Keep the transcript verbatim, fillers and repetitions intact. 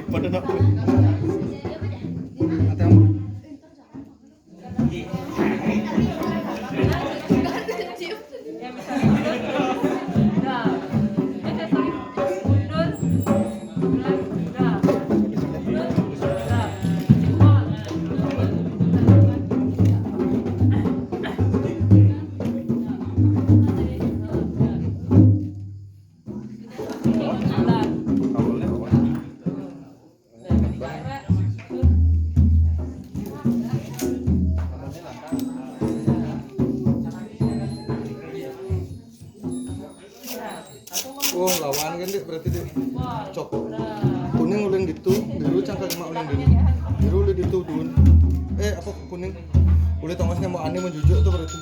Pada nak. Oh, lawan kan, Dik, berarti, Dik. Cok. Kuning ulin ditu, biru cangkang mak ulin ditu. Biru ulin ditu, dun. Eh, apa kuning? Ulin tongosnya mau aneh menjujuk tuh berarti.